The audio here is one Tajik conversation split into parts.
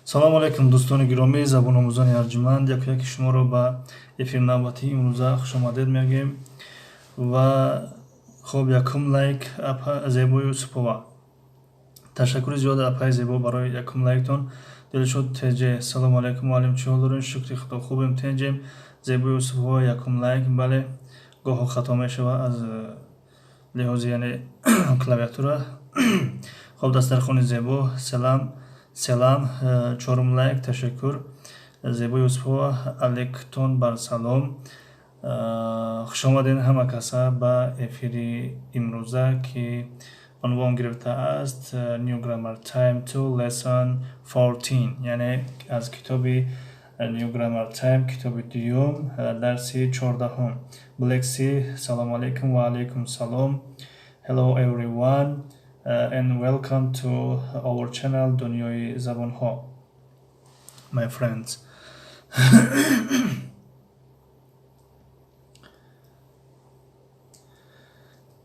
Салому алайкум, дӯстони гиромӣ, забономӯзони арҷуманд. Яку яки шуморо ба эфир навбатии имрӯза хушомадед мегӯем. Ва хоб, якум лайк апа Зебо Юсупова. Ташаккури зиёд, апаи Зебо, барои якум лайктон. Дилшод ТЖ: салому алайкум, муаллим, чӣ ҳол дорем? Шукри Худо, хубем, тенҷем. Зебо Юсупова, якум лайк. Бале, гоҳо хато мешава аз лиҳози, яъне, клавиатура. Хоб, дастархони зебо, салам, салам, чорум лайк, ташаккур. Зебо Юсупова, алектон бар салом. Хушомадед ҳама каса ба эфири имрӯза, ки унвон гирифтааст New Grammar Time 2 Lesson 14, яъне аз китоби New Grammar Time, китоби дуюм, дарси 14-ум. Black Sea, салому алайкум. Ва алайкум салом. Hello everyone and welcome to our channel Дунёи забонҳо, my friends.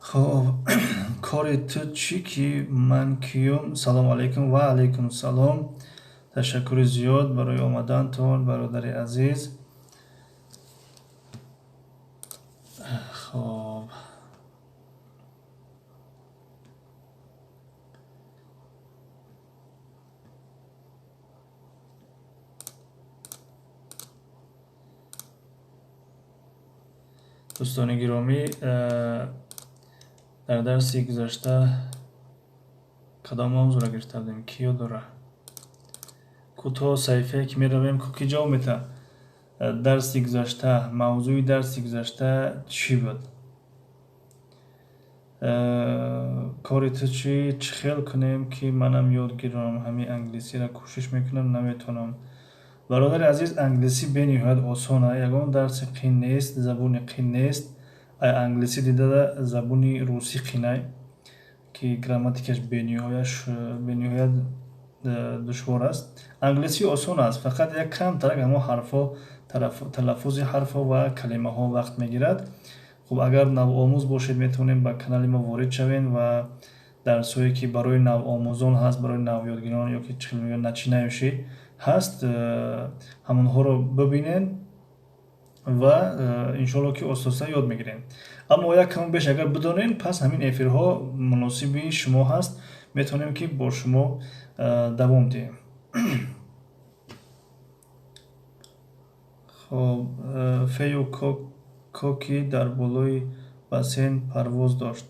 Хоб, кори ту чӣ, ки ман киюм? Салому алайкум. Ва алайкум салом. Ташаккури зиёд барои омадантон, бародари азиз. Хоб, дӯстони гиромӣ, дар дарси гузашта кадом мавзӯъро гирифта будем, кӣ ёд дора? Кӯтоҳ саҳифае ки меравем, ки ҷавоб метаҳад. Дарси гузашта, мавзӯи дарси гузашта чӣ буд? Кори ту чӣ? Чӣ хел кунем, ки манам ёд гирам ҳамин англисиро? Кӯшиш мекунам, наметавонам. Бародари азиз, англисӣ бениҳоят осона, ягон дарси қин нест, забони қин нест. Англисӣ дида забони русӣ қинай, ки грамматикаш бениҳоят душвор аст. Англисӣ осон аст, фақат як камтарак ҳамон ҳарфҳо, талаффузи ҳарфҳо ва калимаҳо вақт мегирад. Хуб, агар навомӯз бошед, метавонем ба канали мо ворид шавем ва дарсҳое, ки барои навомӯзон ҳаст, барои навёдгирон ё ки чӣ хел мегӯянд, начинающий ҳаст, ҳамонҳоро бибинед ва иншоалло, ки оста-оста ёд мегирем. Аммо як каму беш агар бидонем, пас ҳамин эфирҳо муносиби шумо ҳаст, метавонем, ки бо шумо давом диҳем. Хоб, фею коки дар болои бассейн парвоз дошт.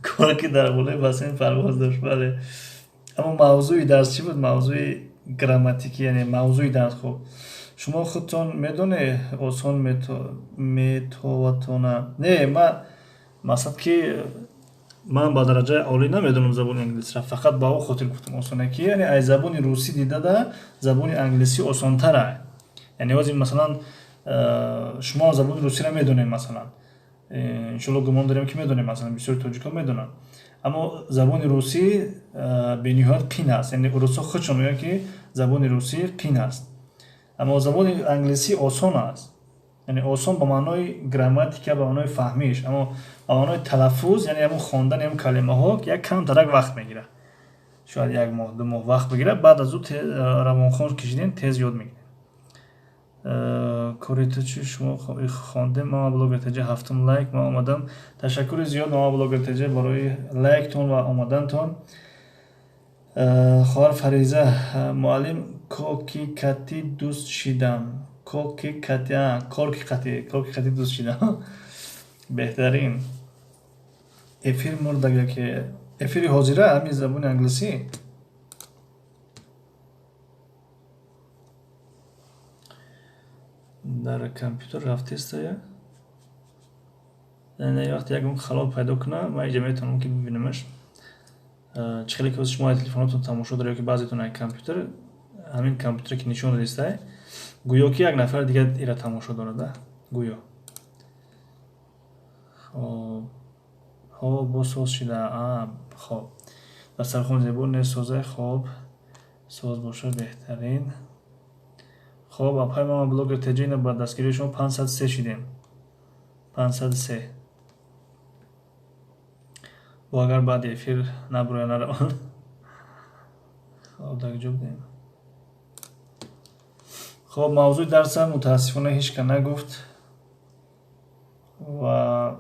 Коки дар болои бассейн парвоз дошт, бале. Аммо мавзӯи дарс чӣ буд? Мавзӯи грамматикӣ, яъне мавзӯи дарс. Хуб, шумо худтон медонед, осон метоватона. Не, ма мақсад, ки ман ба дараҷаи олӣ намедонам забони англисиро, фақат ба о хотир гуфтам осоне, ки яъне аз забони русӣ дидада забони англисӣ осонтара. Яъне ҳозир, масалан, шумо забони русиро медонед, масалан, иншоалло, гумон дорем, ки медонем, масалан, бисёри тоҷикҳо медонанд, аммо забони русӣ бениҳоят қин аст. Яъне русҳо худшон мегӯянд, ки забони русӣ қин аст, аммо забони англисӣ осон аст. Яъне осон ба маънои грамматика, ба маънои фаҳмиш, аммо ба маънои талаффуз, яъне ҳамон хондани ҳамон калимаҳо як камтарак вақт мегирад, шояд як моҳ, 2 моҳ вақт бигирад. Баъд аз ӯ равонхон кишидем, тез ёд мегирем. Кори ту чӣ? Шумо хондем. Мама Блогер ТЖ, ҳафтум лайк, ман омадам. Ташаккури зиёд, Мама Блогер ТЖ, барои лайктон ва омадантон. Хоҳар Фариза: муаллим, коки кати дӯст шидам. Коки кати, корки қати, корки қати дӯст шидам. Беҳтарин. Эфир мурдага, ки эфири ҳозира ҳамин забони англисӣ. Дар компютер рафтестая, яъне вақте ягон халал пайдо кунам, ман инҷа метавонам, ки бибинамаш. Чӣ хеле ки шумо аз телефонотон тамошо доред ё ки баъзетон аз компютер, ҳамин компютере, ки нишон додистай, гӯё ки як нафари дигар ира тамошо дорада, гӯё. Хоб, ҳо, боз соз шида. Хоб, дастархон зебо несозай. Хоб, соз боша, беҳтарин. Хоб, апай Мама Блогер Теҷина, ба дастгирии шумо 503 шидем, 503. Бо агар баъди эфир наброя, нараванд. Хоб, дар ҷо будем? Хоб, мавзӯи дарса мутаассифона ҳеч ка нагуфт. Ва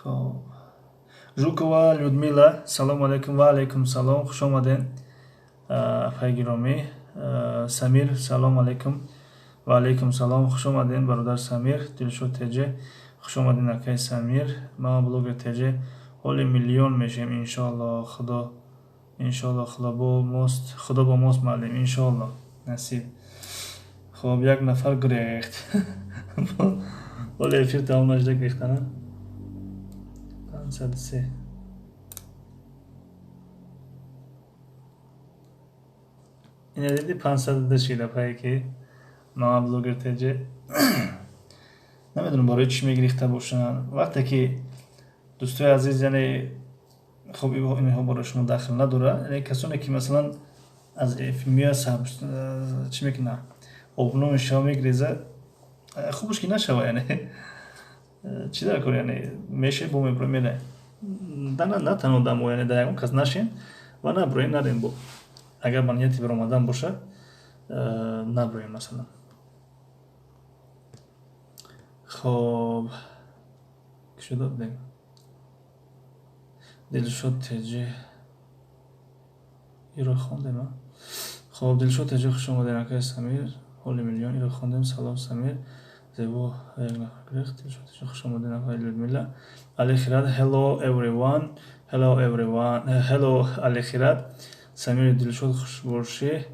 хоб, Жукова Людмила, салому алайкум. Ва алайкум салом, хуш омаден, апаи гиромӣ. Самир, салому алайкум. Ва алайкум салом, хуш омаден, бародар Самир. Дилшод Теҷе, хуш омаден, акаи Самир. Мама Блогер Теҷе, ҳоли миллион мешем, иншоалло. Худо, иншоалло, Худо бо мост, Худо бо мост, муаллим, иншоалло, насиб. Хоб, як нафар гурехт, ҳоли эфир тамом нашуда гурехтана. 503. Ина диди, 502 шида пае ки Мама Блогер Теҷе. Намедонам, барои чӣ мегирихта бошанд. Вақте ки, дӯстои азиз, яъне хоб, инҳо барои шумо дахл надорад. Яъне касоне ки, масалан, аз меояд, чӣ мекунад, обуно мешава, мегиреза, хубаш ки нашава. Яъне чӣ дар кор? Яъне меше, бо меброи, мере. На танҳо дамо, яъне дар ягон кас нашен ва наброем, нарем. Бо агар ба нияти баромадан бошад, наброем, масалан. Хоб, шуда будем? Дилшод Теҷи, иро хондем. Хоб, Дилшод Теҷи, хуш омадем, акаи Самир. Ҳоли миллион, иро хондем. Салом, Самир. Зебо, як нафар гирехт. Дилшод Теҷи, хуш омадем, акаи Людмила. Алихират, hello everyone, hello everyone, hello, Алихират. Самири Дилшод, хушбошӣ.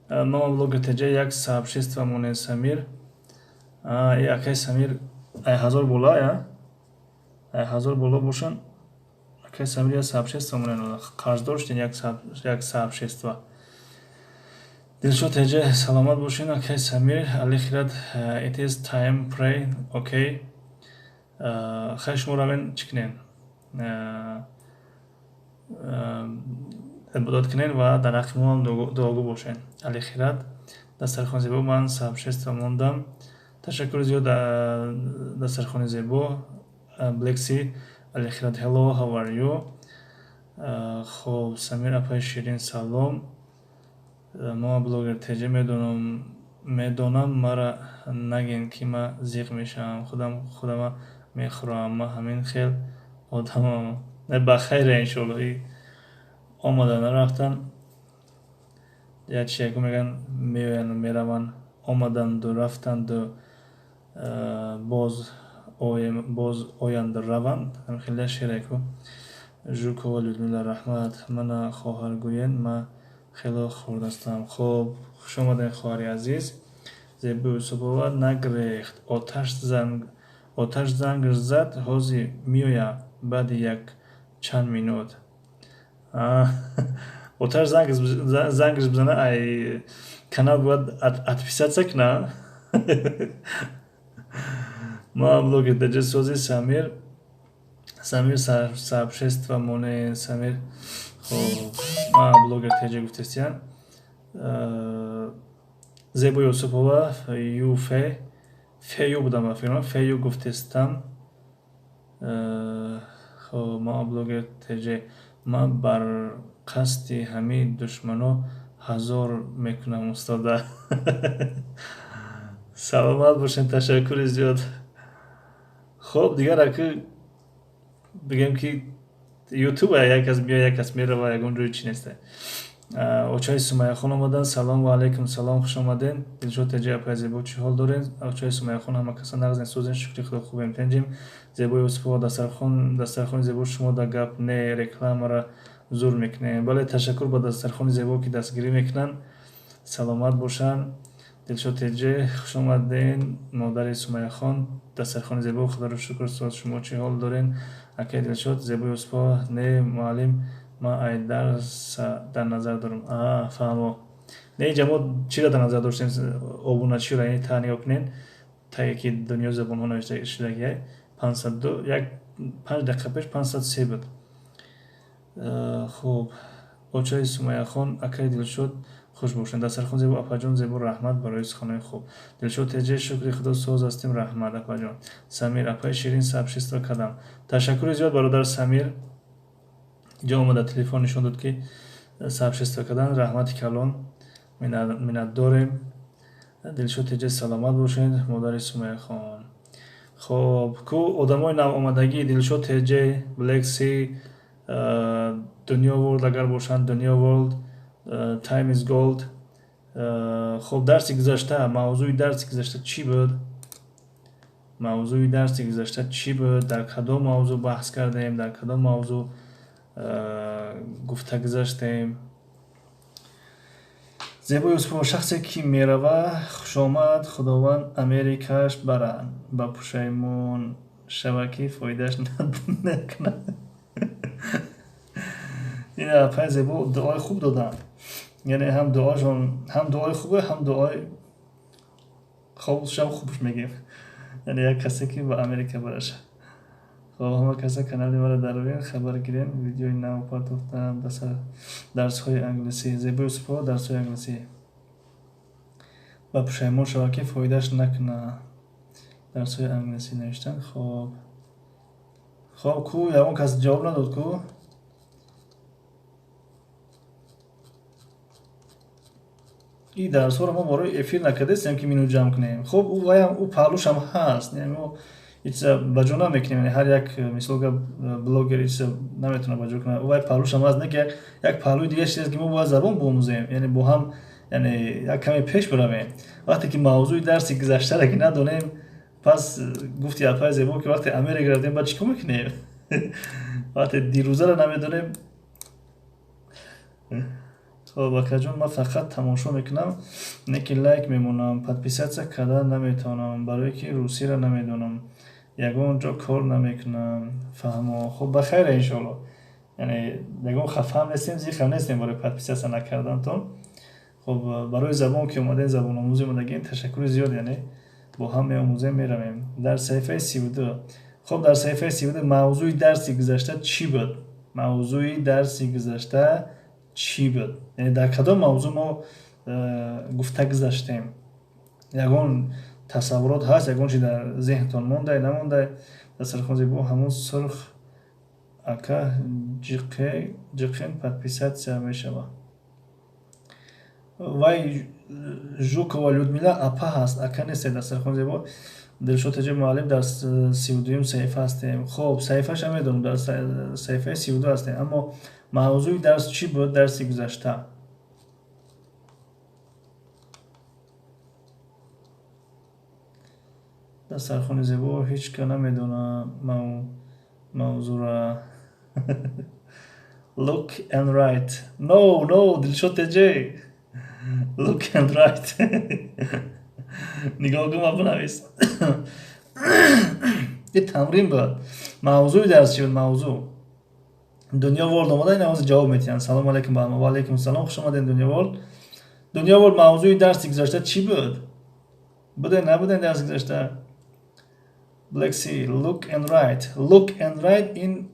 Мама Блогер Теҷа, як сообщество монед, Самир. Акаи Самир ай 1000 боло, ай 1000 боло бошанд. Акаи Самир, як сообщество монед, қарздор шудем, як сообщество. Дилшод Теҷа, саломат бошед, акаи Самир. Алихират, it is time pray, okay. Хай, шумо равен, чӣ кунем, ибодат кунен ва дар ҳаққи мо ҳам дуогӯ бошед. Алихират, дастархони зебо, ман сообщество мондам. Ташаккури зиёд, дастархони зебо. Блекси, Алихират, hello, how are you? Хоб, Самир, апаи Ширин, салом. Мама Блогер Теҷа, медонам, медонам, мара нагин, ки ма зиқ мешавам, худам худама мехӯрам, ма ҳамин хел одамам. Ба хайра, иншоалло. Омада нарафтан, як чияку мегӯянд, меоянду мераванд, омаданду рафтанду боз оянду раванд. Хеле шереку. Жукова Людмила, раҳмат. Мана хоҳар гӯен, ма хело хурдастам. Хоб, хуш омадем, хоҳари азиз. Зебо Юсупова нагрехт, оташ занг зад, ҳозир меоя баъди як чанд минут. Оташ зангш бизана, ай канал бояд отписаться куна. Ма Блогер Даҷа, сози, Самир. Самир, сообщество моне, Самир. Хоб, ма Блогер Теҷа гуфтестиян. Зебо Юсупова, ю фе фею будам, ба фикрам, фею гуфтестам. Хоб, ма Блогер Теҷе, ман бар қасди ҳамин душмано ҳазор мекунам, устода. Саломат бошед, ташаккури зиёд. Хоб, дигар аки бигем, ки Ютуб як кас биё, як кас мерава, ягон ҷои чӣ неста. Очаи Сумайяхон омаданд. Салом, ва алайкум салом, хуш омаден. Дилшод Теҷи, апай Зебо, чӣ ҳол доред? Очаи Сумайяхон, ҳама каса нағзен, сӯзен, шукри Худо, хубем, тенҷем. Зебо Юсупова, дастархони зебо, шумо да гап не, рекламара зур мекунем. Бале, ташаккур ба дастархони зебо, ки дастгирӣ мекунанд, саломат бошанд. Дилшод Теҷе, хуш омаден, модари Сумайяхон. Дастархони зебо, Худоро шукр, соз, шумо чӣ ҳол дорен, акаи Дилшод? Зебо Юсупова, не, муаллим, ман ай дарса дар назар дорам. Фаҳмо. Не, инҷа мо чиро дар назар доштем? Обуначиро. Яъне та нигоҳ кунед, тае ки дунёи забонҳо навишта шудагиай, 502, як 5 дақиқа пеш 503 буд. Хуб, очаи Сумайяхон, акаи Дилшод, Хуш бошед. Дастархон зебо, апаҷон зебо, раҳмат барои суханои хуб. Дилшод Теҷе, шукри худо, соз ҳастем, раҳмат, апаҷон. Самир, апаи Ширин, сообщество кардам. Ташаккури зиёд, бародар Самир. Ҷо омада телефон нишон дод, ки сообщество кардан. Раҳмати калон, миннатдорем. Дилшод Теҷе, саломат бошед, модари Сумайяхон. Хоб, ку одамои навомадагӣ, Дилшод Теҷе, Black Sea, Дунё World агар бошанд, Дунё World, Time is Gold. Хоб, дарси гузашта, мавзӯи дарси гузашта чӣ буд? Мавзӯи дарси гузашта чӣ буд? Дар кадом мавзӯъ баҳс кардем? Дар кадом мавзӯъ гуфта гузаштем? Зебо Юсупова, шахсе ки мерава, хушомад, Худованд Америкаш барад, ба пушаймон шава, ки фоидааш накунад. Ин апаи Зебо дуои хуб доданд. Яъне ҳам дуошон, ҳам дуои хубе, ҳам дуои хобшам хубш мегем. Яъне як касе ки ба Америка бараша. Хоб, ҳама каса канали маро даровен, хабар гирен, видеои нав партофтам, дарсҳои англисӣ. Зебо Юсупова, дарсҳои англисӣ. Ба пушаймон шава, ки фоидааш накунад. Дарсҳои англисӣ навиштан. Хоб. Хоб, ку ягон кас ҷавоб надод ку? Ин дарсҳоро мо барои эфир накардастем, ки минут ҷамъ кунем. Хоб, ӯ ваям, ӯ паҳлӯшам ҳаст. Яъне мо ин чиза ба ҷо намекунем. Яъне ҳар як, мисол гап, блогер ин чиза наметавонад ба ҷо кунад. Вай паҳлӯшам ҳаст, не ки як паҳлӯи дига чиз аст, ки мо бояд забон биомӯзем. Яъне бо ҳам, яъне як каме пеш биравем. Вақте ки мавзӯи дарси гузаштаро ки надонем, пас гуфти апаи Зебо, ки вақте Америка рафтем, баъд чӣ кор мекунем? Вақте дирӯзаро намедонем. Хоб, акаҷон, ман фақат тамошо мекунам, не ки лайк мемонам, подписаться карда наметавонам, барое ки русиро намедонам, ягон ҷо кор намекунам. Фаҳмо. Хоб, ба хайра, иншоалло. Яъне ягон хафаам нестем, зихам нестем барои подписаться накардантон. Хоб, барои забон ки омадем, забономӯзӣ омадагем, ташаккури зиёд, яъне бо ҳам меомӯзем, меравем. Дар саҳифаи 32. Хоб, дар саҳифаи 32 мавзӯи дарси гузашта чӣ буд? Мавзӯи дарси гузашта чӣ буд? Яъне дар кадом мавзӯъ мо гуфта гузаштем? Ягон тасаввурот ҳаст, ягон чи дар зеҳнтон мондай, намондай? Дастархон зебо, ҳамун сурх ака ҷиқен подписаться мешава. Вай Жукова Людмила апа ҳаст, ака несте, дастархон зебо. Дилшод Теҷи, муаллим, дар 32-юм саҳифа ҳастем. Хоб, саҳифаша медонам, дар саҳифаи 32 ҳастем, аммо мавзӯи дарс чӣ буд дарси гузашта? Дастархони зебо, ҳеҷ ка намедонад мавзӯра. Look and write. No, no, Дилшод Теҷе. Look and write. Нигоҳ кун ва бинавис. Ин тамрин буд. Мавзӯи дарс чӣ буд? Мавзӯъ. Дунё World омада, ин ҳозир ҷавоб медиҳанд. Салому алайкум ба ҳама. Ва алайкум салом, хуш омадед, Дунё World. Дунё World, мавзӯи дарси гузашта чӣ буд? Буде, набудем дарси гузашта? Black Sea, look and write. Look and write ин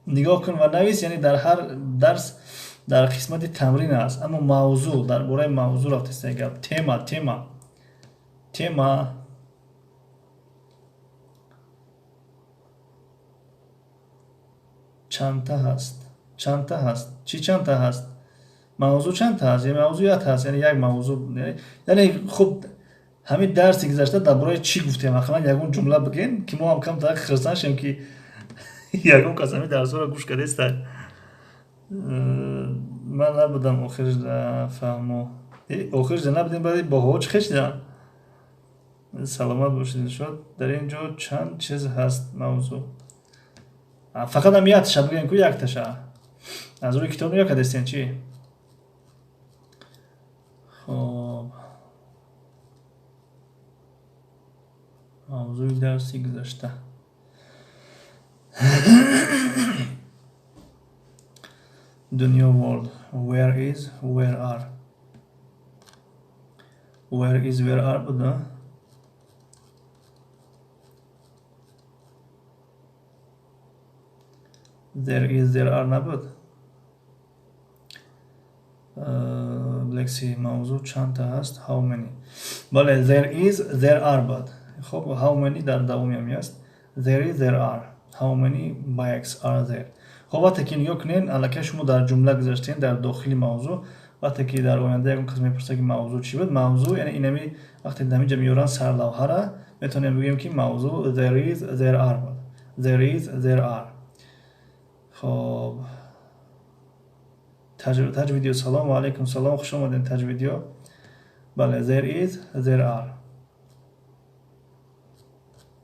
нигоҳ кун ва навис, яъне дар ҳар дарс дар қисмати тамрин аст. Аммо мавзӯъ, дар бораи мавзӯъ рафтеста гап. Тема, тема. Тема. Чандта ҳаст? Чандта ҳаст? Чӣ чандта ҳаст? Мавзӯъ чандта ҳаст? Яъне мавзӯъ як ҳаст, яъне як мавзӯъ. Яъне хуб, ҳамин дарси гузашта дар бораи чӣ гуфтем? Ақаллан ягон ҷумла бигӯем, ки мо ҳам камтар хурсанд шем, ки ягон кас ҳамин дарсҳоро гӯш кардеста. Ман набудам охирда, фаҳмо. Охирда набудем, баъди баҳоҳо чӣ хешидан? Саломат бошед, Дилшод. Дар ин ҷо чанд чиз ҳаст мавзӯъ. Фақат ҳам якташа бигӯем ку, якташа. Аз рӯи китоб нигоҳ кардестем чӣ? Хоб. Мавзӯи дарси гузашта. Дунё World. Where is, where are. Where is, where are буд, а? There is, there are набуд. Black Black Sea, мавзӯъ чандта ҳаст? How many? Бале, there is, there are бад. Хоб, how many дар давоми ҳами аст. There is, there are. How many bikes are there? Хоб, вақте ки нигоҳ кунед, аллакай шумо дар ҷумла гузаштед, дар дохили мавзӯъ. Вақте ки дар оянда ягон кас мепурсад, ки мавзӯъ чӣ буд, мавзӯъ яъне инами вақте ҳаминҷа меёранд сарлавҳара, метавонем бигӯем, ки мавзӯъ there is, there are буд. There is, there are. Хоб, Таҷ Видео, салом. Ва алайкум салом, хуш омадед, Таҷ Видео. Бале, there is, there are.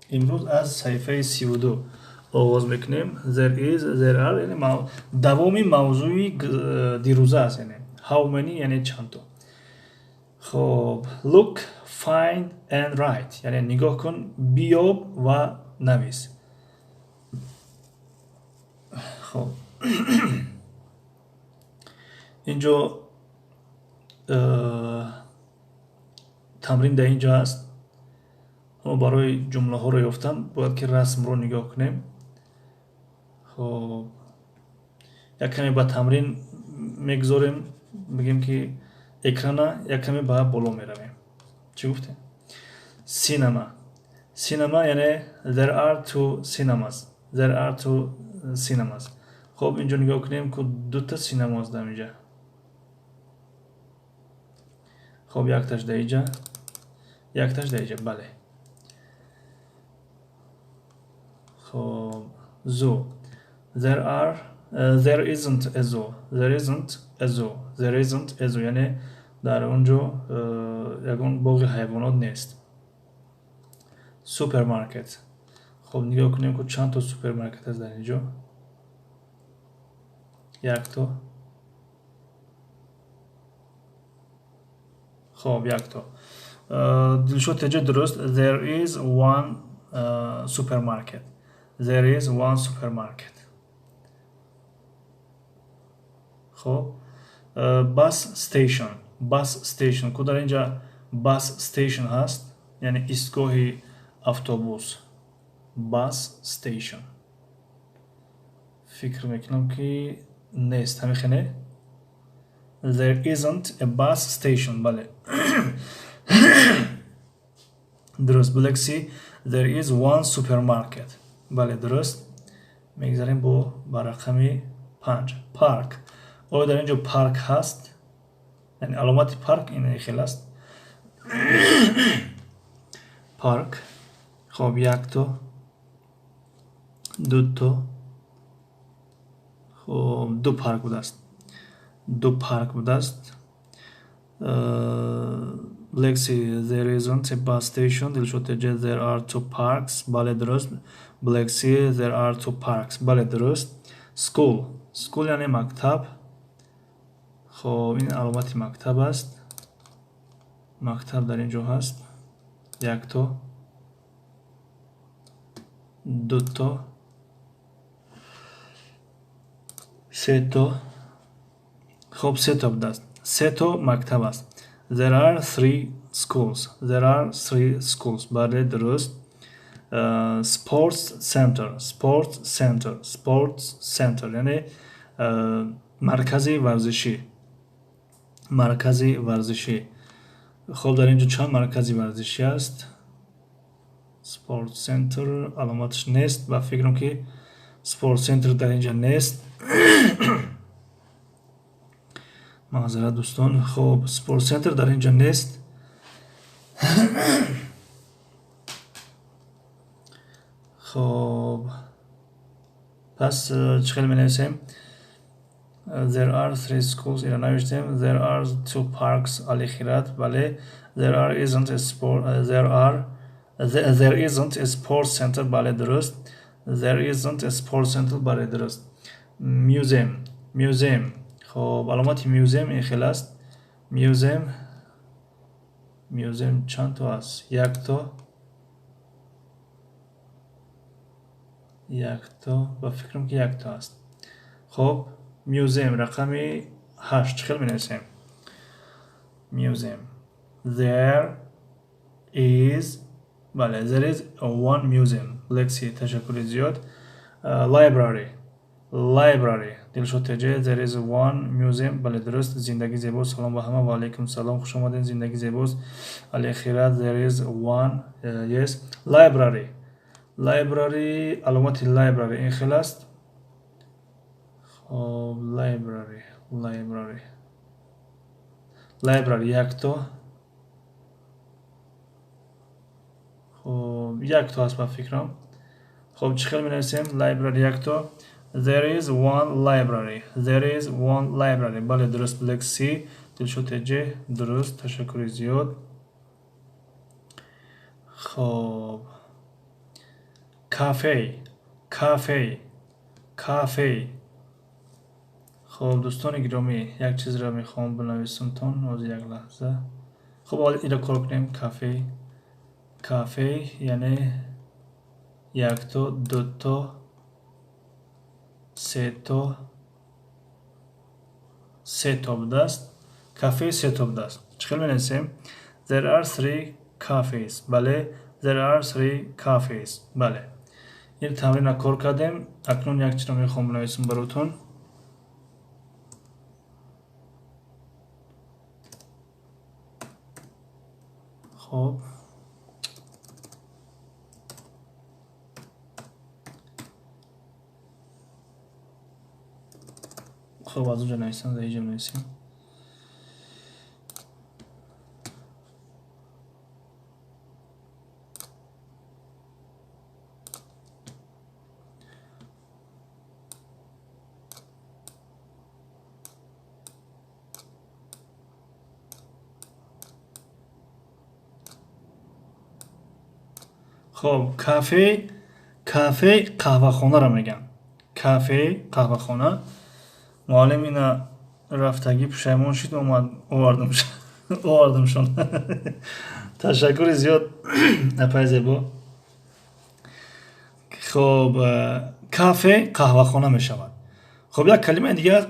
Имрӯз аз саҳифаи 32 оғоз мекунем. There is, there are, яъне давоми мавзӯи дирӯза аст, яъне how many, яъне чандто. Хоб, look, find and write, яъне нигоҳ кун, биёб ва навис. Хоб, инҷо тамрин дар инҷо аст. Аммо барои ҷумлаҳоро ёфтан бояд ки расмро нигоҳ кунем. Хоб, як каме ба тамрин мегузорем, бигем ки экрана як каме ба боло меравем. Чӣ гуфтем? Cinema, cinema, яъне there are two cinemas. There are two cinemas. Хоб, инҷо нигоҳ кунем, ку дута синема аст дар инҷа. Хоб, якташ дар инҷа, якташ дар инҷа, бале. Хоб, zoo. There are, there isn't a zoo. There isn't a zoo. There isn't a zoo, яъне дар он ҷо ягон боғи ҳайвонот нест. Супермаркет. Хоб, нигоҳ кунем, ку чанд то супермаркет аст дар инҷо. Якто. Хоб, якто. Дилшод Теҷа, дуруст. There is one supermarket. There is one supermarket. Хоб, bus station. Bus station, ку дар инҷа bus station ҳаст, яъне истгоҳи автобус. Bus station, фикр мекунам, ки нест, ҳамихе не? There isn't a bus station. Бале, дуруст. Black Sea, there is one supermarket. Бале, дуруст. Мегзарем бо ба рақами 5. Парк. Оё дар ин ҷо парк ҳаст? Яъне аломати парк ин хел аст. Парк. Хоб, якто, дуто. Хоб, ду парк будааст, ду парк будааст. Lexi, there isn't a bus station. Дилшод Теҷа, there are two parks. Бале, дуруст. Black Sea, there are two parks. Бале, дуруст. School. School, яъне мактаб. Хоб, ин аломати мактаб аст. Мактаб дар ин ҷо ҳаст. Якто, дуто, сето. Хоб, сето будааст, сето мактаб аст. There are three schools. There are three schools. Бале, дуруст. Sports center. Sports center. Sports center, яъне маркази варзишӣ. Маркази варзишӣ. Хоб, дар ин ҷо чанд маркази варзишӣ аст? Sport center аломаташ нест. Ба фикрам, ки sport center дар ин ҷо нест. Маъзарат, дӯстон. Хоб, sport center дар ин ҷо нест. Хоб, пас чӣ хел менависем? There are three schools, ира навиштем. There are two parks, Алихират, бале. There are isn't a sport, there are, there isn't a sports center. Бале, дуруст. There isn't a sports center. Бале, дуруст. Museum. Museum. Хоб, аломати museum ин хел аст. Museum. Museum чанд то аст? Якто, якто, ба фикрам, ки якто аст. Хоб, museum, рақами 8, чӣ хел менависем museum? There is, бале, there is one museum. Lexi, ташаккури зиёд. Library. Library. Дилшод ТЖ, there is one museum. Бале, дуруст. Зиндагӣ зебост. Салом ба ҳама. Ва алайкум салом. Хуш омадед. Зиндагӣ зебост. Алихират, there is one. Yes. Library. Library, аломати library ин хел аст. Хоб, library, library. Library якто. Хоб, якто аст ба фикрам. Хоб, чӣ хел менависем? Library якто. There is one library. There is one library. Бале, дуруст. Black Sea. Дилшод ТЖ, дуруст. Ташаккури зиёд. Хоб. Кафе. Кафе. Кафе. Хоб, дӯстони гиромӣ, як чизро мехоҳам бинависамтон. Ҳозир як лаҳза. Хоб, аввал инро кор кунем. Кафе. Кафе, яъне якто, дуто, сето, сето будааст. Кафе сето будааст. Чӣ хел менависем? There are three cafes. Бале, there are three cafes. Бале. Ин тамринро кор кардем. Акнун як чизро мехоҳам бинависам баротон. Хоб. Хоб, аз онҷо нависам, дар инҷо нависем. Хоб, кафе, кафе қаҳвахонаро мегӯям. Кафе, қаҳвахона. Муаллим ина рафтагӣ пушаймон шуд, омад, овардамшон. Ташаккури зиёд, апай зебо. Хоб, кафе қаҳвахона мешавад. Хоб, як калимаи дигар.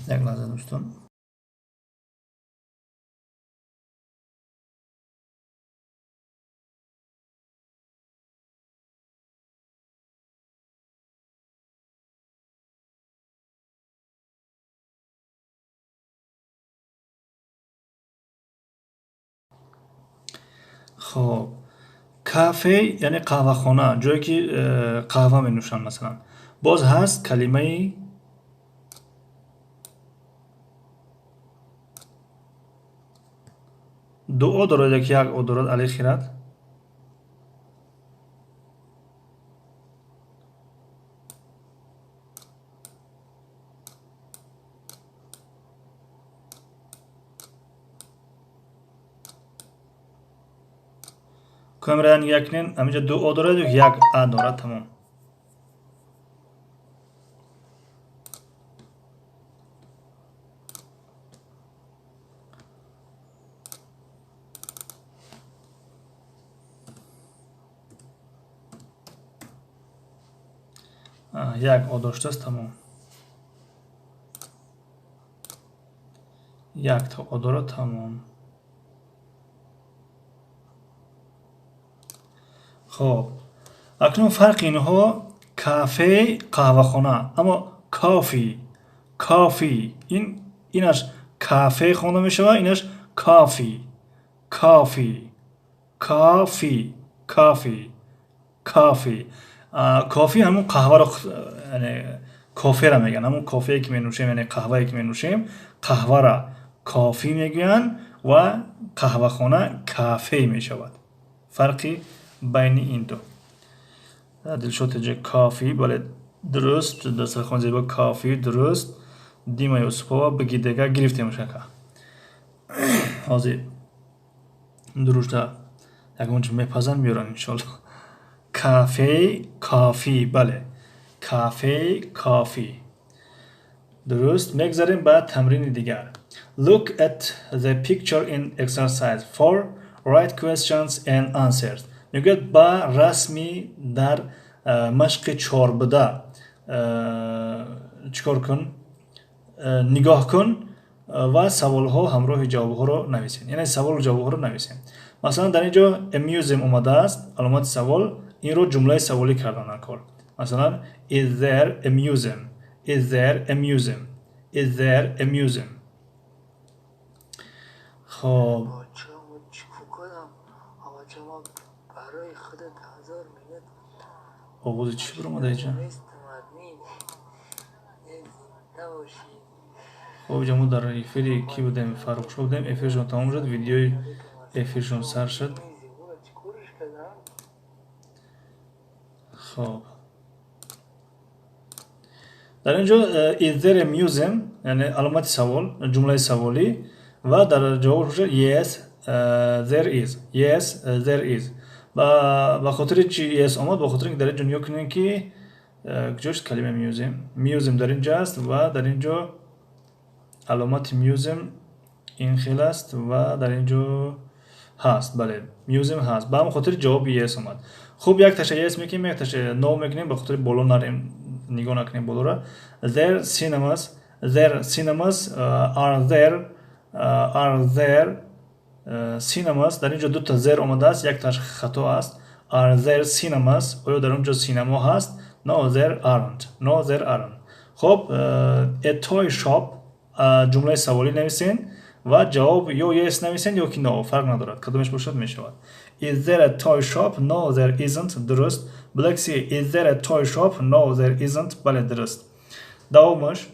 Як лаҳза, дӯстон. Хоб, кафе яъне қаҳвахона, ҷое ки қаҳва менӯшанд масалан. Боз ҳаст калимаи дуо дорад ё ки як о дорад, Алихират? Камера нигоҳ кунед, ҳаминҷо ду о дорад ё як а дорад, тамом. Як о доштааст, тамом. Якта о дорад, тамом. Хоб, акнун фарқи инҳо: кафе қаҳвахона, аммо coffee, coffee, инаш кафе хонда мешавад, инаш coffee, coffee, coffee, coffee, coffee. Кофӣ ҳамун қаҳваро, яъне коферо мегӯянд, ҳамун кофее ки менӯшем, яъне қаҳвае ки менӯшем, қаҳваро coffee мегӯянд ва қаҳвахона кафе мешавад. Фарқи байни ин ду. Дилшод ТЖ, coffee, бале, дуруст. Дастархон зебо, coffee, дуруст. Дима Юсупова, бигидега гирифтем шака. Ҳозир дурушта ягон чиз мепазанд, меёранд иншолло. Кафе, coffee, бале. Кафе, coffee. Дуруст, мегзарем ба тамрини дигар. Look at the picture in exercise 4. Write questions and answers. Мегӯяд, ба расми дар машқи чор буда чикор кун? Нигоҳ кун ва саволҳо ҳамроҳи ҷавобҳоро нависед. Яъне саволу ҷавобҳоро нависем. Масалан, дар ин ҷо a museum омадааст, аломати савол, инро ҷумлаи саволӣ кардан дар кор. Масалан, is there a museum? Is there a museum? Is there a museum? Хоб, овози чӣ биромада иҷа? Хоб, иҷа мо дар эфири кӣ будем? Фаррухшо будем. Эфиршон тамом шуд, видеои эфиршон сар шуд. Хоб, дар ин ҷо is there a museum, яъне аломати савол, ҷумлаи саволӣ, ва дар ҷавоб бошад yes, there is. Yes, there is. Ба хотири чи yes омад? Ба хотири ки дар ин ҷо нигоҳ кунем, ки куҷост калимаи museum. Museum дар ин ҷо аст ва дар ин ҷо аломати museum ин хел аст ва дар ин ҷо ҳаст. Бале, museum ҳаст. Ба ҳамон хотир ҷавоби yes омад. Хуб, як таша yes мекунем, як таша no мекунем, ба хотири боло нарем, нигоҳ накунем болора. There cinemas, there cinemas, are there cinemas. Дар ин ҷо дута there омадааст, якташ хато аст. Are there cinemas? Оё дар он ҷо синемо ҳаст? No, there aren't. No, there aren't. Хоб, a toy shop, ҷумлаи саволӣ нависен ва ҷавоб ё yes нависен, ё ки no, фарқ надорад, кадомеш бошад, мешавад. Is there a toy shop? No, there isn't. Дуруст. Black Sea, is there a toy shop? No, there isn't. Бале, дуруст. Давомаш,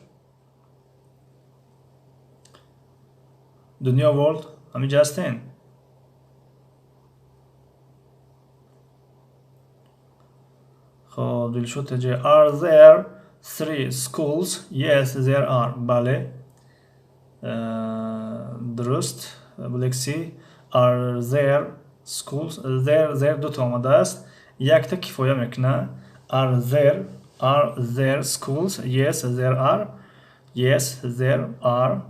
Дунё World, ҳаминҷа ҳастен? Хоб, Дилшод таҷи, are there three schools? Yes, there are. Бале, дуруст. Black Sea, are there schools? There, there дута омадааст, якта кифоя мекунад. Are there schools? Yes, there are. Yes, there are.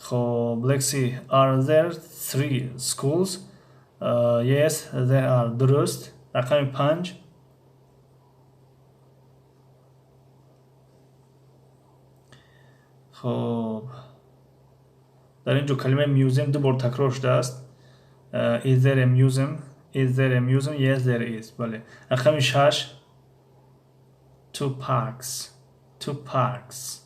Хоб, Black Sea, are there three schools? Yes, there are. Дуруст. Рақами 5. Хоб, дар ин ҷо калимаи museum ду бор такрор шудааст. Is there a museum? Is there a museum? Yes, there is. Бале. Рақами 6, two parks, two parks.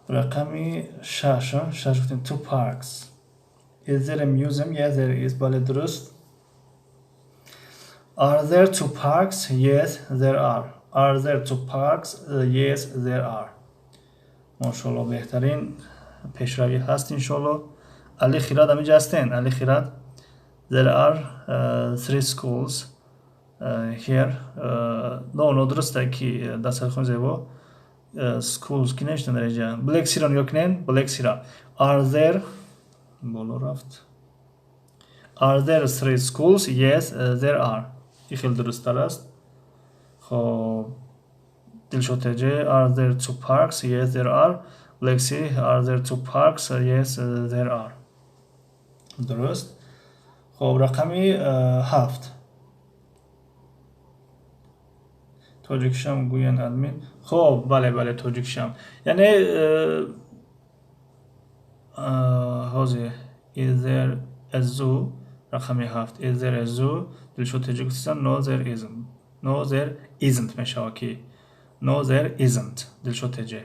Рақами 6, 6 гуфтем, two parks. Is there a museum? Yes, there is. Бале, дуруст. Are there two parks? Yes, there are. Are there two parks? Yes, there are. Мошалло, беҳтарин пешравӣ ҳаст, иншолло. Али Хирад, ҳаминҷа ҳастен? Али Хирад, there are three schools here. No, нодуруст ки дастархони зебо schools ки навиштан дар инҷа. Black Sea-ро нигоҳ кунед, Black Sea-ро. Are there, боло рафт. Are there three schools? Yes, there are. Ин хеле дурусттар аст. Хоб, Дилшод Теҷе, are there two parks? Yes, there are. Black Sea, are there two parks? Yes, there are. Дуруст. Хоб, рақами 7. Тоҷикшам гӯянд, админ. Хоб, бале, бале, тоҷикшам, яъне ҳозир is there a zoo? Рақами 7, is there a zoo? Дилшод Теҷик гуфтанд, no, there isn't. No, there isn't мешавад ки no, there isn't. Дилшод Теҷе.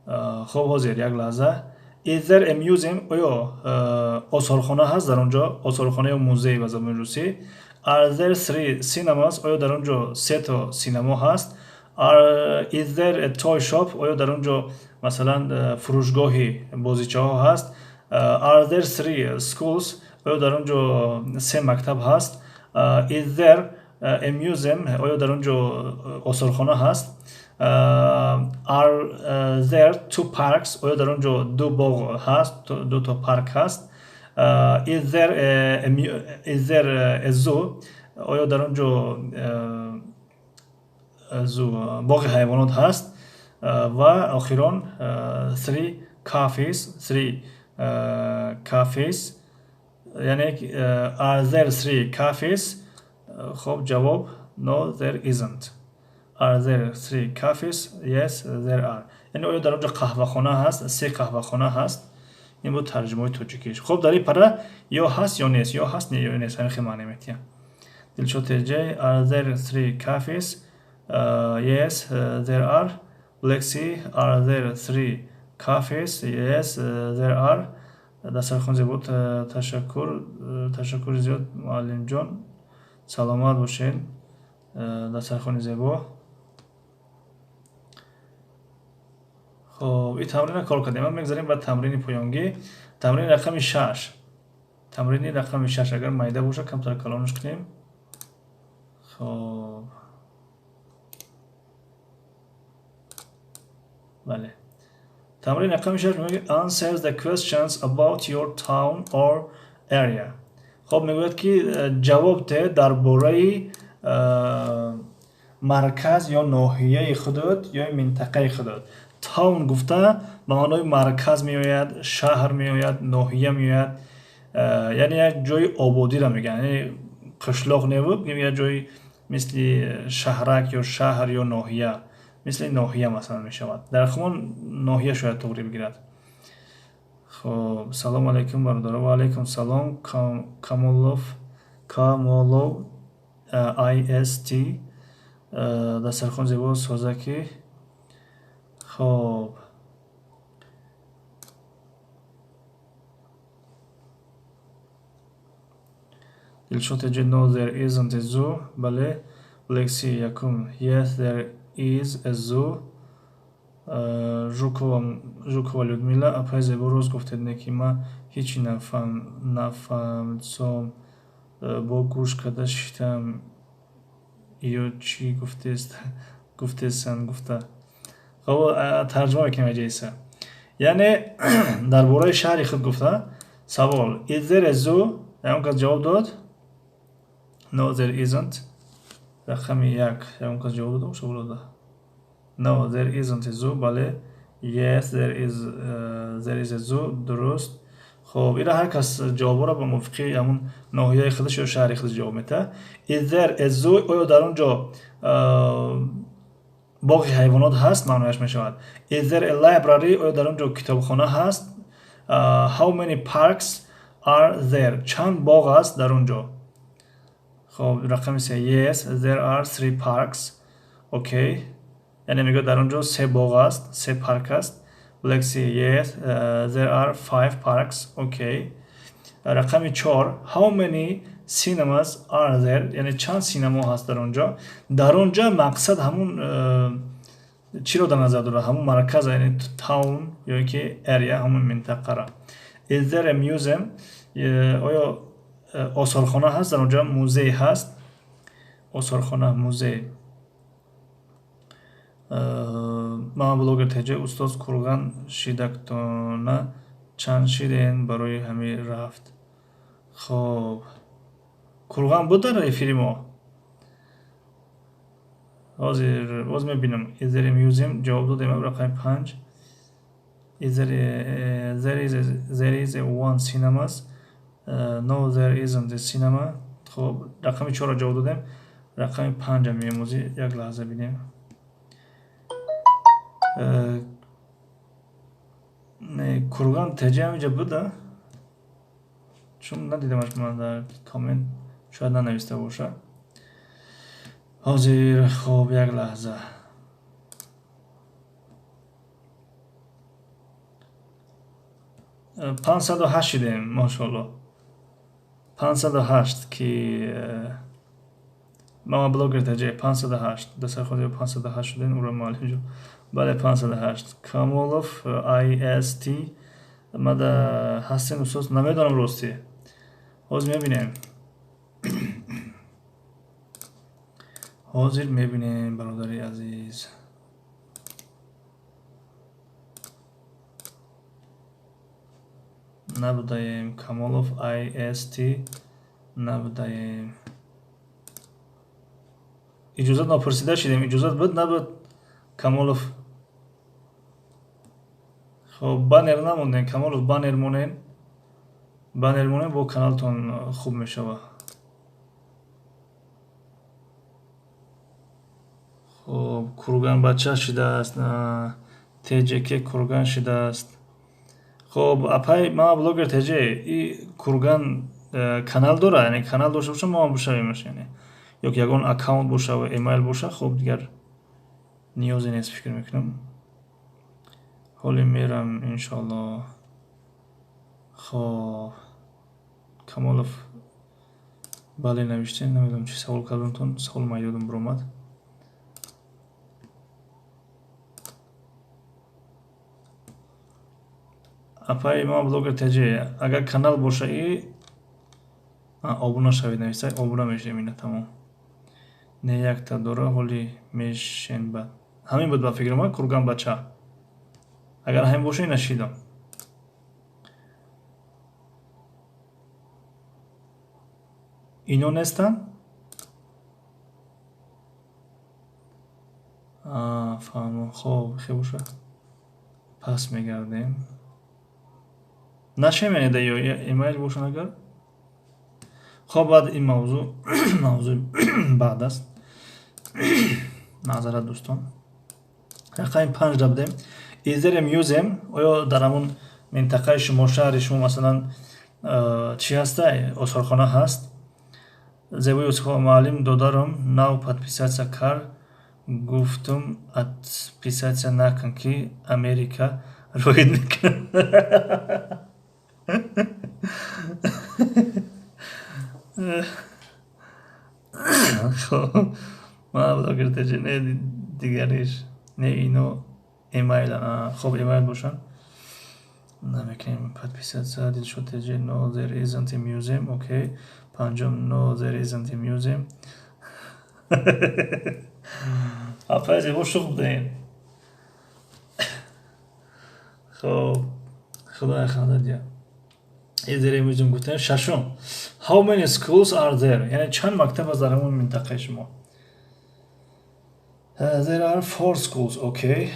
Хоб, ҳозир як лаҳза. Is there a museum? Оё осорхона ҳаст дар он ҷо? Осорхона ё музей ба забони русӣ. Are there three cinemas? Оё дар он ҷо се то синемо ҳаст? Is there a toy shop? Оё дар он ҷо, масалан, фурӯшгоҳи бозичаҳо ҳаст? Are there three schools? Оё дар он ҷо се мактаб ҳаст? Is there a museum? Оё дар он ҷо осорхона ҳаст? Are there two parks? Оё дар он ҷо ду боғ ҳаст, ду то парк ҳаст? Is there a zoo? Оё дар он ҷо zoo, боғи ҳайвонот ҳаст? Ва охирон, three cafes, three cafes, яъне are there three cafes? Хоб, ҷавоб: no, there isn't. Are there three cafes? Yes, there are. Яъне оё дар он ҷо қаҳвахона ҳаст? Се қаҳвахона ҳаст. Ин буд тарҷумаи тоҷикиш. Хоб, дар ин пара ё ҳаст, ё нест, ё ҳаст, ё нест, ҳамин хел маъне метиҳад. Дилшод Теҷай: are there three cafes? Yes, there are. Black Sea: are there three cafes? Yes, there are. Дастархон зебо, ташаккур, ташаккури зиёд, муаллимҷон, саломат бошед. Дастархони зебо. Хоб, ин тамринро кор кардем. Ма мегзарем ба тамрини поёнгӣ, тамрини рақами 6. Тамрини рақами 6 агар майда боша, камтар калонаш кунем. Хоб, бале, тамрини рақами 6 мегӯяд: answer the questions about your town or area. Хоб, мегӯяд ки ҷавоб деҳ дар бораи марказ ё ноҳияи худот ё минтақаи худот. Town гуфта ба маънои марказ меояд, шаҳр меояд, ноҳия меояд, яъне як ҷои ободиро мегӯянд, яъне қишлоқ небуд, як ҷои мисли шаҳрак ё шаҳр ё ноҳия, мисли ноҳия масалан мешавад. Дар хумон ноҳия шояд туғри бигирад. Хоб, салому алайкум, бародаро. Ва алайкум салом. Камолов, Камолов Ist. Дастархон зебо, созакӣ. Хоб, Дилшод Теҷи: no, there isn't a zoo. Бале. Black Sea якум: yes, there is a zoo. Жукова, Жукова Людмила: апай зебо, рост гуфтед, не ки ман ҳечи нафаҳмидсом, бо гӯш карда шиштам, ё чӣ гуфтесан гуфта. Хоб, тарҷума мекунем аҷаиса. Яъне дар бораи шаҳри худ гуфта савол: is there a zoo? Ягон кас ҷавоб дод? No, there isn't. Рақами 1, ягон кас ҷавоб дода боша, булода. No, there isn't a zoo. Бале. Yes, there is a zoo. Дуруст. Хоб, ира ҳар кас ҷавобҳоро ба мувофиқи ҳамун ноҳияи худаш ё шаҳри худаш ҷавоб медиҳад. Is there a zoo? Оё дар он ҷо боғи ҳайвонот ҳаст, маънояш мешавад. Is there a library? Оё дар он ҷо китобхона ҳаст? How many parks are there? Чанд боғ аст дар он ҷо? Хоб, рақами 3: yes, there are three parks. Окей, яъне мегӯяд, дар он ҷо се боғ аст, се парк аст. Black Sea: yes, there are five parks. Окей. Рақами 4: how many cinemas are there? Яъне чанд синемо ҳаст дар он ҷо? Дар он ҷо мақсад ҳамун чиро дар назар дорад? Ҳамун марказ, яъне town ё ин ки area, ҳамун минтақара. Is there a museum? Оё осорхона ҳаст дар он ҷо, музей ҳаст? Осорхона, музей. Ман блогер Теҷа: устоз, Курган шидактона чанд шиден барои ҳамин рафт? Хоб, Курган буд дар эфири мо. Ҳозир боз мебинам. Is there a museum? Ҷавоб додем. Рақами 5: there is a one cinemas. No, there isn't a cinema. Хоб, рақами 4-ро ҷавоб додем, рақами 5-а меомӯзӣ. Як лаҳза, бинем. Не, Курган Теҷа ҳаминҷа буда, чун надидамаш ман дар коммент, шояд нанависта боша ҳозир. Хоб, як лаҳза. 508 шидем, мошоалло. 508 ки мама блогер Таҷи 508 дастархони 508 шудем. Ура, муаллимҷон! Бале, 508. Камолов Ist мада ҳастем, устоз? Намедонам, ростӣ, ҳозир мебинем, ҳозир мебинем, бародари азиз. Набудаем, Камолов Ist, набудаем. Иҷозат нопурсида шидем. Иҷозат буд, набуд, Камолов? Хоб, баннер намондем, Камолов. Баннер монем, баннер монем, бо каналтон хуб мешавад. Хоб, Курган бача шидааст, ТЖК Курган шидааст. Хоб, апай мама блогер ТЖ, и Курган канал дора, яъне канал дошта боша, мо ҳам бишавемаш, яъне ё ки ягон аккаунт боша ва эмайл боша, хоб, дигар ниёзе нест, фикр мекунам. Ҳоле мерам, иншоалло. Хоб, Камолов, бале, навиштем, намедонам чӣ савол кардамтон, савол ман ёдам биромад. Апаи ма блогер ТЖ, агар канал боша и обуна шавед, нависта, обуна мешавем, ина тамом. Не, якта дора, ҳоли мешен бад. Ҳамин буд ба фикри ман, Курган бача. Агар ҳамин боша, ина шидам. Ино нестанд? Фаҳмо. Хоб, хе боша. Пас мегардем. Нашем, яъне да ё эмайл бошанд агар. Хоб, баъд ин мавзӯъ мавзӯи баъд аст. Маъзарат, дӯстон. Рақами 5 да будем. Is there a museum? Оё дар ҳамон минтақаи шумо, шаҳри шумо, масалан, чӣ ҳастай? Осорхона ҳаст? Зебои Юсуфова, муаллим, додарам нав подписаться кард, гуфтум отписаться накун, ки Америка роид мекунад. Хоб, ман блогер ТЖ, не, дигариш, не, ино эмайлан. Хоб, эмайл бошанд, намекунем подписаться. Дилшод ТЖ, no, there isn't a museum. Окей. Панҷум, no, there isn't a museum. Апай зебо, шух будаем. Хоб, худоя, ханда дия. Is there a museum гуфтем. Шашум, how many schools are there? Яъне чанд мактаб аст дар ҳамон минтақаи шумо? There are four schools. Okay.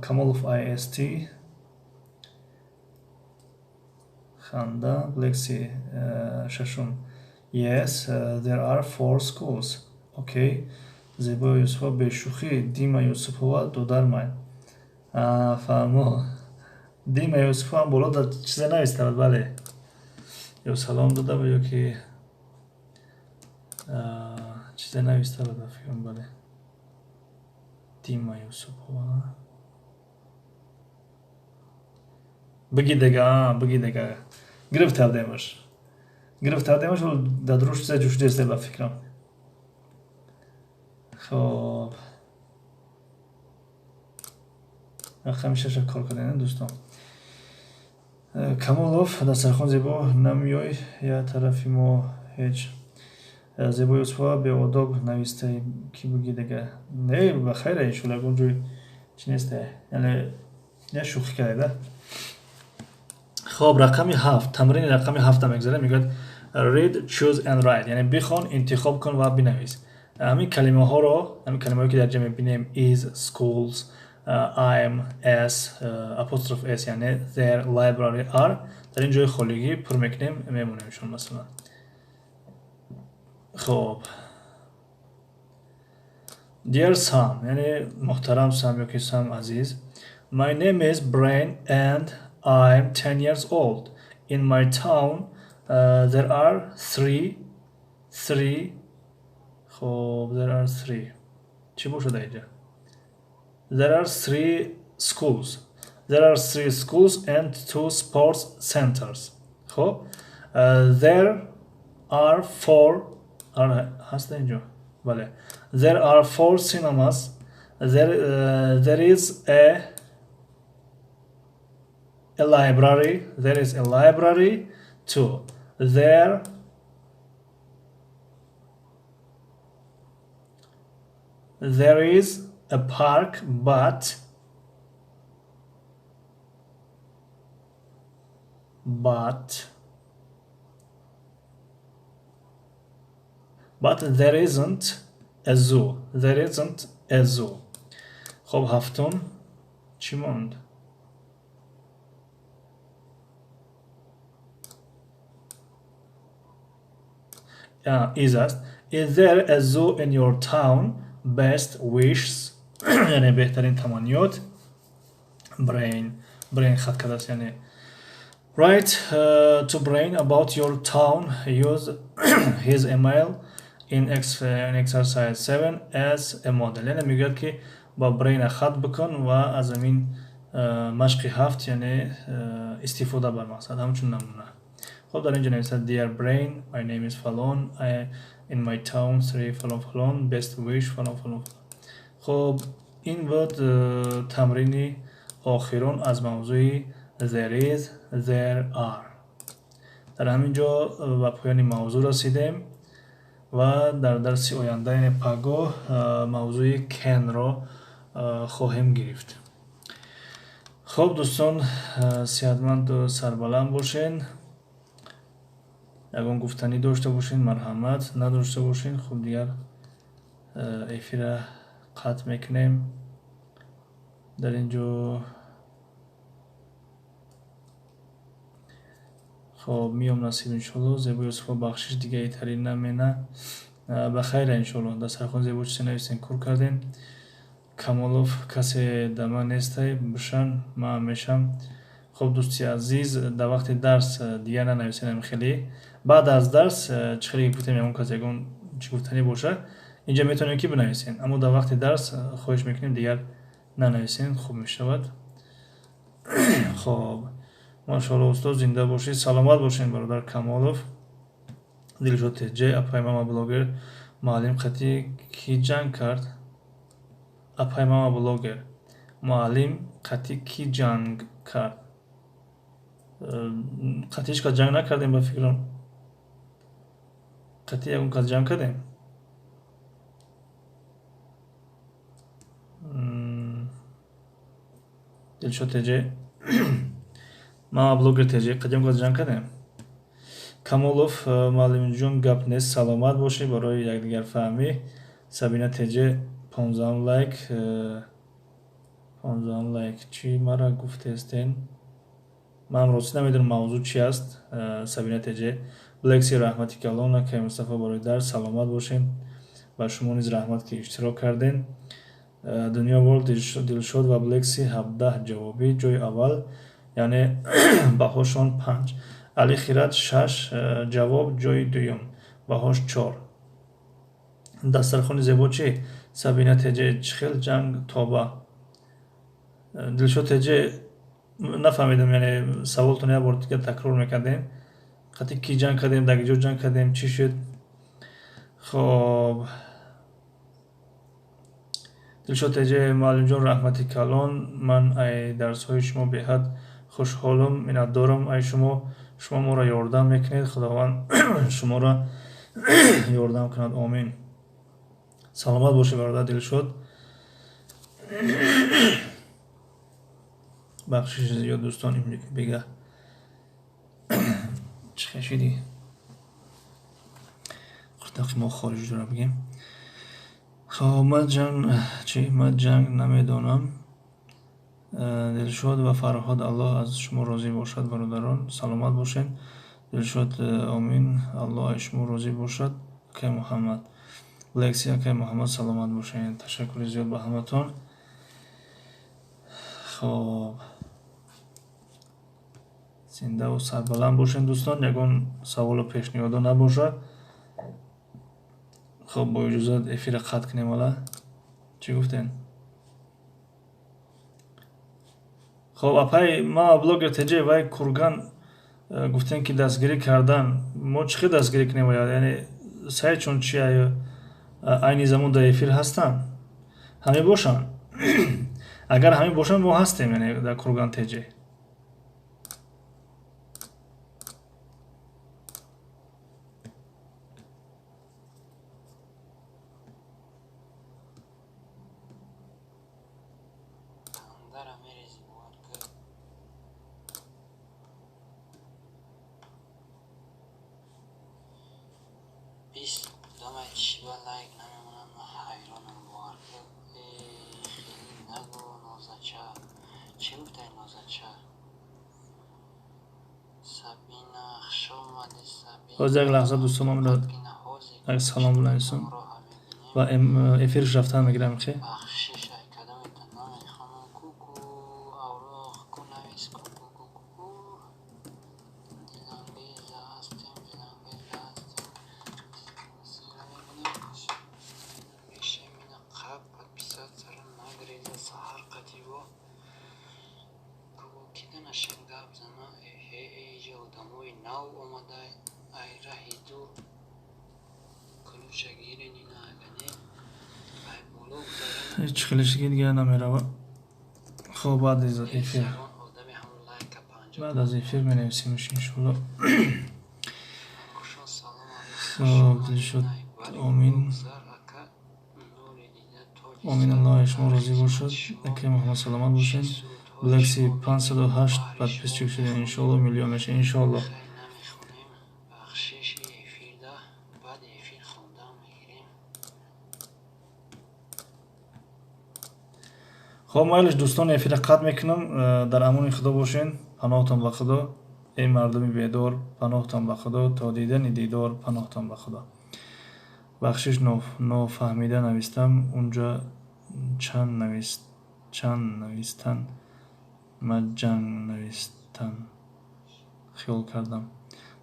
Камолов IST, ханда Лекси. Шашум, yes, there are four schools. Okay. Зебои Юсуфова, бешӯхӣ, Дима Юсупова, додармай. Фаҳмо, Дима Юсупова ҳам боло дар чизе навистабад, бале, ё салом дода ё ки чизе навистабад, ба фикрам, бале, Дима Юсупова. Биги дега, биги дега, гирифтардемаш, гирифтардемаш, дар дуруш чизе ҷӯшидест, ба фикрам. Хоб, рақами шаша кор кардем, дӯстон. Камолов, дастархон зебо, намеёй я тарафи мо ҳеҷ. Зебо Юсупова, беодоб нависта, ки буги дега. Не, ба хайра, иншоалло, ягон ҷой чи несте, яъне я шӯхӣ карда. Хоб, рақами 7, тамрини рақами 7-а мегзарем. Мегӯяд read, choose and write, яъне бихон, интихоб кун ва бинавис. Ҳамин калимаҳоро, ҳамин калимаҳое ки дар ҷа мебинем: is, schools, I'm, s, apostrophe s, яъне there, library, are, дар ин ҷои холигӣ пур мекунем, мемонемшон, масалан. Хоб, Dear Sam, яъне муҳтарам Сам ё ки Сам азиз, my name is Brain and I'm 10 years old. In my town there are three. Хоб, there are three чӣ бошад инҷа? There are three schools. There are three schools and two sports centers. Хоб, there are four, are ҳаст инҷо, бале. There are four cinemas. There is a library. There is a library too. There is a park, but there isn't a zoo. There isn't a zoo. Хоб, ҳафтум чӣ монд? Is аст. Is there a zoo in your town? Best wishes, яъне беҳтарин таманниёт. Brain, Brain хат кардааст, яъне Write to Brain about your town. Use his email in exercise 7 as a model. Яъне мегӯяд, ки ба Brain хат бикун ва аз ҳамин машқи 7, яъне истифода бар, мақсад ҳамчун намуна. Хоб, дар инҷо нависад: Dear Brain, my name is фалон, I in my town three фалон фалон, best wish фалон фалон. Хоб, ин буд тамрини охирон аз мавзӯи there is, there are. Дар ҳамин ҷо ба поёни мавзӯъ расидем ва дар дарси оянда, яъне пагоҳ, мавзӯи can ро хоҳем гирифт. Хоб, дӯстон, сиҳатманду сарбаланд бошен. Ягон гуфтанӣ дошта бошен, марҳамат. Надошта бошен, хуб, дигар эфира қатъ мекунем дар ин ҷо. Хоб, миём, насиб, иншоалло. Зебо Юсуфо, бахшиш, дига итари намена. Ба хайра, иншоалло. Дастархон зебо чизе нависен, кур кардем. Камолов, касе да ман нестай, бишан, ман мешам. Хоб, дӯсти азиз, дар вақти дарс дигар нанависен ами хеле. Баъд аз дарс, чӣ хеле гуфтем, ягон кас ягон чӣ гуфтанӣ боша, инҷа метавонем ки бинависен, аммо дар вақти дарс хоҳиш мекунем, дигар нанависен, хуб мешавад. Хоб, машоалло, устод, зинда бошед, саломат бошед, бародар Камолов. Дилшод Теҷе, апай мама блогер, муаллим қатӣ кӣ ҷанг кард? Апай мама блогер, муаллим қатӣ кӣ ҷанг кард? Қатӣ ҳеҷ кас ҷанг накардем, ба фикрам. Қатӣ ягон кас ҷанг кардем? Дилшод Теҷе, мама блогер Теҷе, қатӣ ягон кас ҷанг кардем? Камолов, муаллимҷон, гап нест, саломат бошед барои якдигарфаҳмӣ. Сабина Теҷе, 15-ум лайк, 15-ум лайк. Чӣ мара гуфтестен? Ман ростӣ намедонам, мавзӯъ чи аст, Сабина Теҷе. Блекси, раҳмати калон, акай Мустафо, барои дарс, саломат бошед. Ба шумо низ раҳмат, ки иштирок кардем. Дунё Ворлд, Дилшод ва Блекси 17 ҷавобӣ, ҷои аввал, яъне баҳошон 5. Али Хират, шаш ҷавоб, ҷои дуюм, баҳош 4. Дастархони зебо чӣ? Сабина Теҷе, чӣ хел ҷанг тоба? Дилшод Теҷе, нафаҳмидам, яъне саволтон як бор дигар такрор мекардем. Қатъи кӣ ҷанг кардем, дар ҷо ҷанг кардем, чӣ шуд? Хоб, Дилшод Теҷе, муаллимҷон, раҳмати калон, ман ай дарсҳои шумо беҳад хушҳолам, миннатдорам ай шумо. Шумо моро ёрдам мекунед, Худованд шуморо ёрдам кунад, омин. Саломат бошед, бародар Дилшод. Бахшиши зиёд, дӯстон, бега чӣ хешиди хурдақи мо хориҷ дора бигем. Хоб, ман ҷанг чӣ, ман ҷанг намедонам. Дилшод ва Фарҳод, Аллоҳ аз шумо розӣ бошад, бародарон, саломат бошед. Дилшод, омин, Аллоҳ аз шумо розӣ бошад. Акай Муҳаммад, Лекси, акай Муҳаммад, саломат бошед. Ташаккури зиёд ба ҳаматон. Хоб, зиндаву сарбаланд бошед, дӯстон. Ягон саволу пешниҳодо набошад, хоб, бо иҷозат эфира қатъ кунем. Ала чӣ гуфтем? Хоб, апай ма блогер Теҷе, вай Курган гуфтем, ки дастгирӣ кардан, мо чӣ хел дастгирӣ кунем? Яъне сайтшон чи? Айни замон дар эфир ҳастанд? Ҳаме бошанд? Агар ҳамин бошанд, мо ҳастем, яъне дар Курган Теҷе. Дара мерези бовар ки. 20 одамай чиба лайк намемонанд, ман ҳайронам, бовар ки. Хеле нагӯ, Нозача. Чӣ гуфтай, Нозача? Сабина, хуш омадӣ, Сабина. Ҳозир, як лаҳза, дӯстон, номро як салом бинависам. Роҳа мебинем. Ва эфирш рафтан мегирам хе. Бахшиш, ай кадомета намехонам. Куку авроқ ку навис, куку, куку, дилангеза ҳастем, дилангеза ҳастем. Сира мебинем, мешем ина қаб подписаться ро нагреза саҳар қативо. Куку кида нашем гап зана. Эҳе, иҷа одамои нав омада ай раҳи дур. Ключа гирен ина, ага не, ай боло гузарен. Ҳеҷ хелешиги дига намерава. Хоб, баъд аз эфир. Ягон одами ҳамун лайка панҷо. Баъд аз эфир менависемш, иншоалло. Хушон, салом алейкум. Хоб, Дилшод, омин. Гузар, ака нури дида тоҷи. Омин, Аллоҳ шумо розӣ бошад. Акай Муҳаммад, саломат бошед. Блекси, 508 подписчик шудем, иншоалло миллион меша, иншоалло. Хай, намехонем, бахшиши, эфирда баъди эфир хондан мегирем. Хоб, майлиш, дӯстон, эфира қатъ мекунам. Дар амони Худо бошен, паноҳтон ба Худо. Эй мардуми бедор, паноҳтон ба Худо, то дидани дидор, паноҳтон ба Худо. Бахшиш, нофаҳмида навистам, унҷа чанд навист, чанд навистан, ма ҷанг навистан хиёл кардам.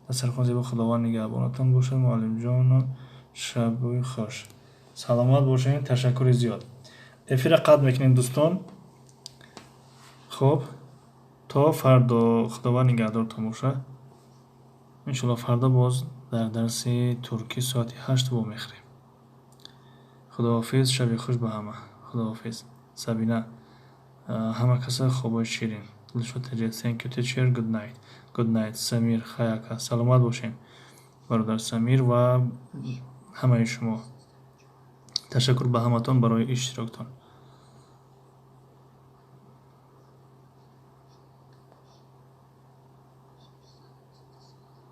Дастархон зебо, Худованд нигаҳбонатон бошад, муаллимҷоно, шаби хуш. Саломат бошед, ташаккури зиёд. Эфира қатъ мекунем, дӯстон. Хоб, то фардо, Худованд нигаҳдортон бошад. Иншоалло, фардо боз дар дарси туркӣ соати 8 вомехӯрем. Худоҳофиз, шаби хуш ба ҳама. Худоҳофиз, Сабина, ҳама каса хобои ширин. Дилшод таҷи, thank you, teacher, good night. Good night, Самир. Хай, ака, саломат бошед, бародар Самир ва ҳамаи шумо. Ташаккур ба ҳаматон барои иштироктон.